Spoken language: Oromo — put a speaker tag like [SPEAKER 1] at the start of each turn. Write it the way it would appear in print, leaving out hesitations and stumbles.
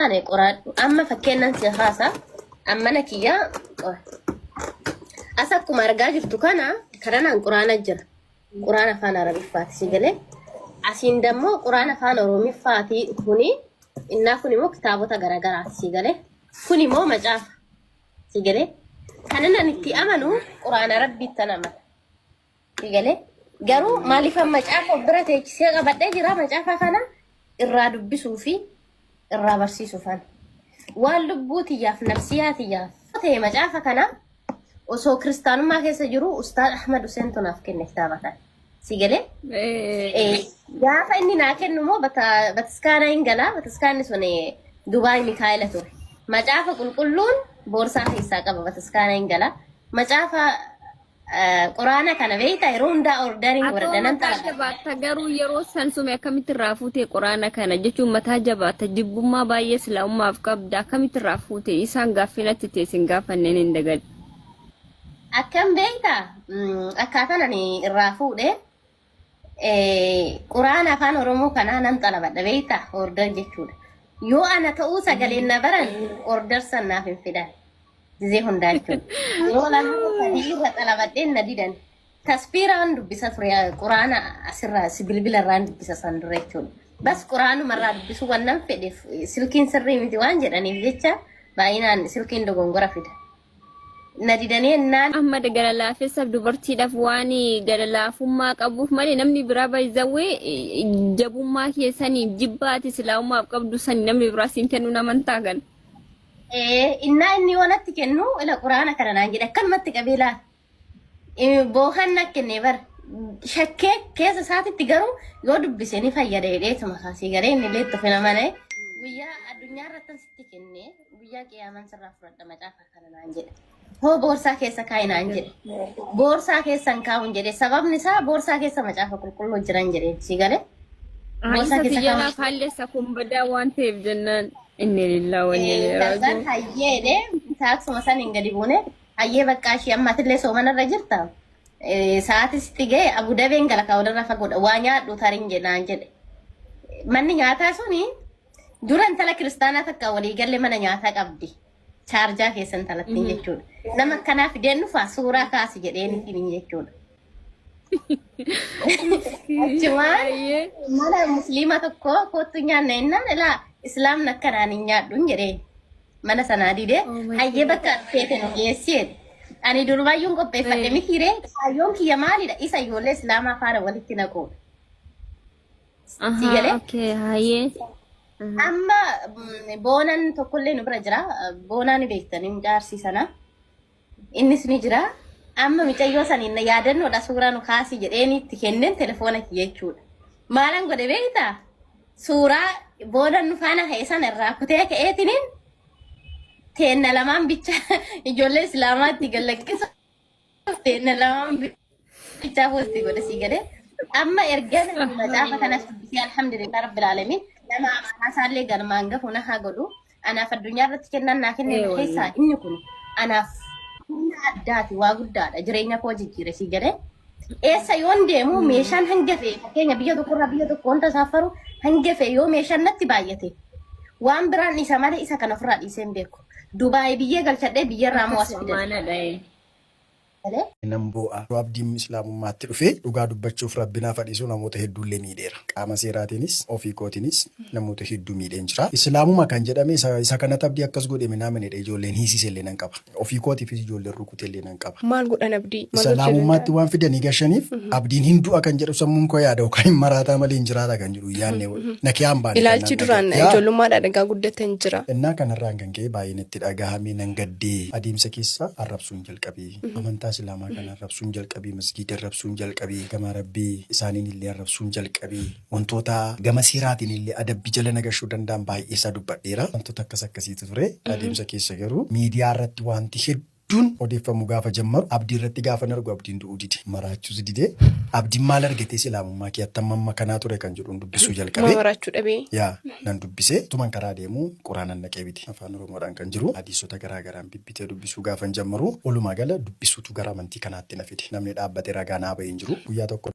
[SPEAKER 1] Taane qoraadhu. Amma fakkeennan si haasa. Ammana kiyya as akkuma argaa jirtu kana karanaan quraana jira. Quraana afaan Arabiffaati si galee. Asiin dammoo quraana afaan Oromiffaati kuni innaa kun immoo kitaabota garaagaraati si galee. Kun immoo macaafa si galee. Kanan ani itti amanu quraana rabbiittan amana. Si galee. Garuu maaliifan macaafa of bira teechisee qabadhee jira macaafa kana irraa dubbisuu fi irraa barsiisuufan. Waan lubbuu tiyyaaf nafsiyaa tiyyaaf ta'e macaafa kana osoo kiristaanummaa keessa jiru Ustaad Ahmad Huseentu naaf kenne kitaaba kana. Si galee? Gaafa inni naa kennu immoo bataskaana hin galaa. Bataskaanni sun Dubaay Mikaa'ela ture. Macaafa qulqulluun boorsaa keessaa qaba bataskaana hin galaa. Macaafa Quraana kana beektaa yeroo hundaa ordariin
[SPEAKER 2] Atoo
[SPEAKER 1] godhadha nan
[SPEAKER 2] mataa
[SPEAKER 1] xalaba.
[SPEAKER 2] jabaatta garuu yeroo san sume akkamitti irraa fuute quraana kana jechuun mataa jabaatta jibbummaa baay'ee islaamummaaf qabda akkamitti irraa fuute isaan gaaffii natti ta'e sin gaafanneen hin dagadhu.
[SPEAKER 1] Akkam beektaa akkaataan ani irraa fuudhe quraana afaan Oromoo kanaa nan xalabadha beektaa order jechuudha. Yoo ana ta'uu sagaleen na baran order san naaf hin fidan. Gizee hundaa jechuudha. Yeroo lama sadii irra xalabadheen na didan. Taspiiraan dubbisa ture quraana asirraa si bilbila irraan dubbisa san dura jechuudha. Bas quraanuma irraa dubbisuu waan nan fedheef silkiin sirrii miti waan jedhaniif jecha baay'inaan silkiin dogongora fida. Na didanii ennaan
[SPEAKER 2] Ahmad gara laafessaaf dubartiidhaaf waan gara laafummaa qabuuf malee namni biraa baay'izawwee jabummaa keessaniif jibbaati islaamummaaf qabdu sani namni biraa siin kennu namantaa kan.
[SPEAKER 1] Innaa inni yoo natti kennu ila quraana kana naan jedhe akkanumatti qabee laal. Boohan na kenne bar shakkee keessa isaatitti garuu yoo dubbise ni fayyada jedheetuma kaasii galee inni illee itti of hin amane. Guyyaa addunyaa irratti sitti kenne guyyaa qiyaamaan sirraa fudhadha macaafa kana naan jedhe. Hoo boorsaa keessa kaa'i naan jedhe. Boorsaa keessa hin kaa'uun jedhe sababni isaa boorsaa keessa macaafa qulqulluu jiran jedhe si galee. Boorsaa
[SPEAKER 2] Isa
[SPEAKER 1] keessa
[SPEAKER 2] si jalaa
[SPEAKER 1] kaa'uun.
[SPEAKER 2] faallessa kun badaa waan ta'eef jennaan inni lillaa wanni illee
[SPEAKER 1] Kazan
[SPEAKER 2] raajuu.
[SPEAKER 1] hayyeedhe taaksuma saniin gadi buune hayyee bakka ishee ammatillee soomanarra jirta. Sa'aatii sitti ga'e Abu Dabeen gala ka walirra fagoodha waa nyaadhu tarin jedhaan jedhe. Manni nyaataa suni dura intala kiristaanaa takka walii galle mana nyaataa qabdi. Chaarjaa keessa intalattiin jechuudha. Nama akkanaa fideen dhufaa suuraa kaasi jedheen ittiin jechuudha. Achumaan
[SPEAKER 2] Baay'ee.
[SPEAKER 1] mana musliima tokko kottu nyaanna jennaan ilaa islaamni akkanaan hin nyaadhu jedheen. Mana sanaa didee
[SPEAKER 2] Oh my
[SPEAKER 1] hayyee
[SPEAKER 2] God.
[SPEAKER 1] bakka feete nu geessi jedhe. Ani durbayyuun qopheeffadhe miti ree kaayyoon kiyya maalidha isa ijoollee islaamaa faana walitti naquudha. Si
[SPEAKER 2] Ahaa,
[SPEAKER 1] galee?
[SPEAKER 2] okay, hayyee.
[SPEAKER 1] Amma boonan tokkollee nu bira jira. Boonaa ni beektanii mucaa arsii sana. Innis ni jira. Amma micayyoo saniin na yaadannoodha suuraa nu kaasi jedheen itti kenneen telefoona kiyya jechuudha. Maalan godhe beektaa? Suuraa booda nu faana ka'e sana irraa kutee ka'eetiniin teenna lamaan bicha ijoollee islaamaa itti gallaqqisa teenna lamaan bichaa poostii godhe sii galee. Amma erga namni macaafa kanas dubbisee alhamdulillah rabbil alamin nama amaanaa isaallee galmaan gahu na haa godhu. Anaaf addunyaa irratti kennaan naa kenname
[SPEAKER 2] Ee
[SPEAKER 1] keessaa
[SPEAKER 2] wallahi.
[SPEAKER 1] inni kun anaaf humna addaati waa guddaadha jireenya koo jijjiire sii galee. Eessa yoon deemu meeshaan hanga fe'e fakkeenya biyya tokkorraa biyya tokko wanta saafaru hanga fe'e yoo meeshaan natti baay'ate waan biraan dhiisa malee isa kana ofirraa dhiisee hin beeku. Dubaay biyyee galchadhee biyyarraa immoo as
[SPEAKER 2] Akkas
[SPEAKER 1] fidan.
[SPEAKER 2] amaanaadha. ee.
[SPEAKER 1] Galee?
[SPEAKER 3] Nan boo'a. Yeroo Abdiin Islaamummaatti dhufe dhugaa dubbachuuf Rabbi naaf haa dhiisu namoota hedduullee miidheera. Qaama seeraatiinis ofii kootiinis namoota hedduu miidheen jira. Islaamuma kan jedhame isa isa kanatu Abdii akkas godhe minaamin jedhee ijoolleen hiisisellee nan qaba. Ofii kootiifis ijoolleen rukutellee nan qaba.
[SPEAKER 4] Maal godhan Abdii? Maal gochuu
[SPEAKER 3] Islaamummaatti
[SPEAKER 4] danda'an?
[SPEAKER 3] waan fidanii gashaniif Abdiin hin du'a kan jedhu sammuun koo yaada yookaan hin maraataa malee hin jiraata kan jedhu hin yaadne na kiyaan baane kan
[SPEAKER 4] Ilaalchi
[SPEAKER 3] naan
[SPEAKER 4] duraan
[SPEAKER 3] dhaga'e. Yaa
[SPEAKER 4] ijoollummaadhaa dhagaa guddatan jira.
[SPEAKER 3] Innaa kanarraan kan ka'e baay'een itti dhagahame nan gaddee adeemsa keessa arrabsuun jalqabe. Amantaa Islaamaa kana arrabsuun jalqabe, masgiida arrabsuun jalqabe, gama Rabbii isaaniin illee arrabsuun jalqabe. Wantoota gama seeraatiin illee adabbii jala na gashuu danda'an baay'ee isaa dubbadheera. Wantoota akkas akkasiitu ture. Adeemsa keessa garuu miidiyaa irratti wanti hedduun odeeffamu gaafa jammaru Abdii irratti gaafan argu Abdiin du'uu dide. Maraachuus dide. Abdiin maal argatee Islaamummaa kee attam amma kanaa ture kan jedhuun dubbisuu
[SPEAKER 4] Maa
[SPEAKER 3] jalqabe.
[SPEAKER 4] maraachuu dhabee?
[SPEAKER 3] Yaa nan dubbise. Utuman karaa deemuu Quraanan dhaqee bite. Afaan Oromoodhaan kan jiru hadiisota garaa garaan bibbitee dubbisuu gaafan jammaru walumaa gala dubbisuutu gara amantii kanaatti na fide. Namni dhaabbatee ragaa naa ba'e hin jiru. Guyyaa tokko.